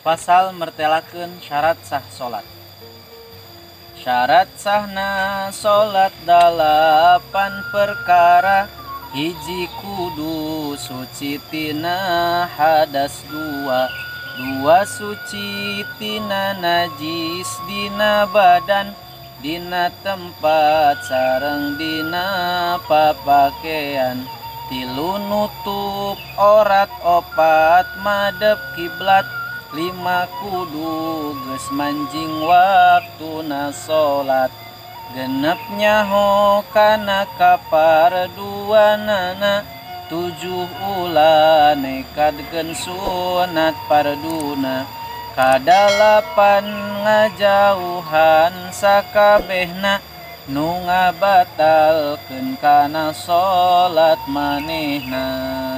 Pasal mertelakeun syarat sah salat. Syarat sahna salat 8 perkara. Hiji kudu suci tina hadas 2, 2 suci tina najis dina badan, dina tempat sareng dina papakean. 3 nutup orat, 4 madep kiblat, 5 kudu geus manjing waktuna salat. 6 nyaho kana kaparduanana, 7 ulah nekadkeun sunat parduna, kadalapan ngajauhan sakabehna nu ngabatalkeun kana salat manehna.